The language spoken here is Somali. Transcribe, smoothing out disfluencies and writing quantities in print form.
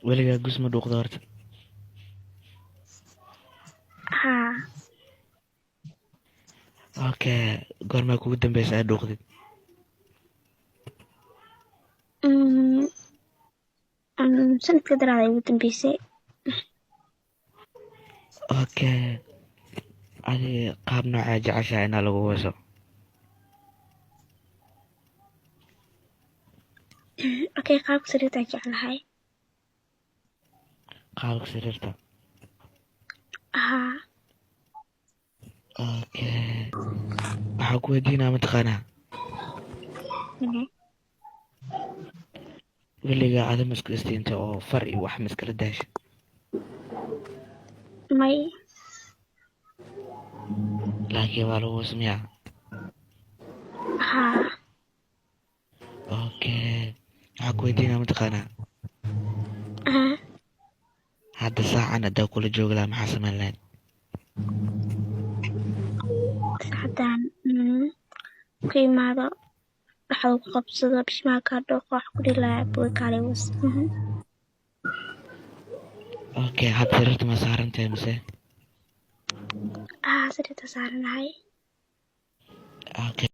Weligaa gus ma dhuuqda horta? Haa. Okay, goormaa kugu dambeysa aad dhuuqdid? Mm, sanadka daraada ugu dambeysay. Okay, adi qaab noocee jeceshahay inaa lagu waso? Okay, qaabka sariirta jeclahay. Qaabka sariirta? Haa. Okay, waxaa ku weydiinaa, mataqaanaa, weligaa adama isku istiinta oo far iyo wax ma iskala daasha? May. Laakiin waa lagu wasmiyaa? Haa. Okay, waxaa ku weydiinaa, mataqaanaa, Haa. hadda saacan haddaa kula joogi lahaa, maxaa samayn lahayd? Saacadaan ku imaado, dhaxda ku qabsado, bishimaha kaa dhooqo, wax ku dhihi lahaa boy kaalay was. Okay, hadda sariirta ma saaran tahay mise? Haa, sariirta saaranahay. Okay.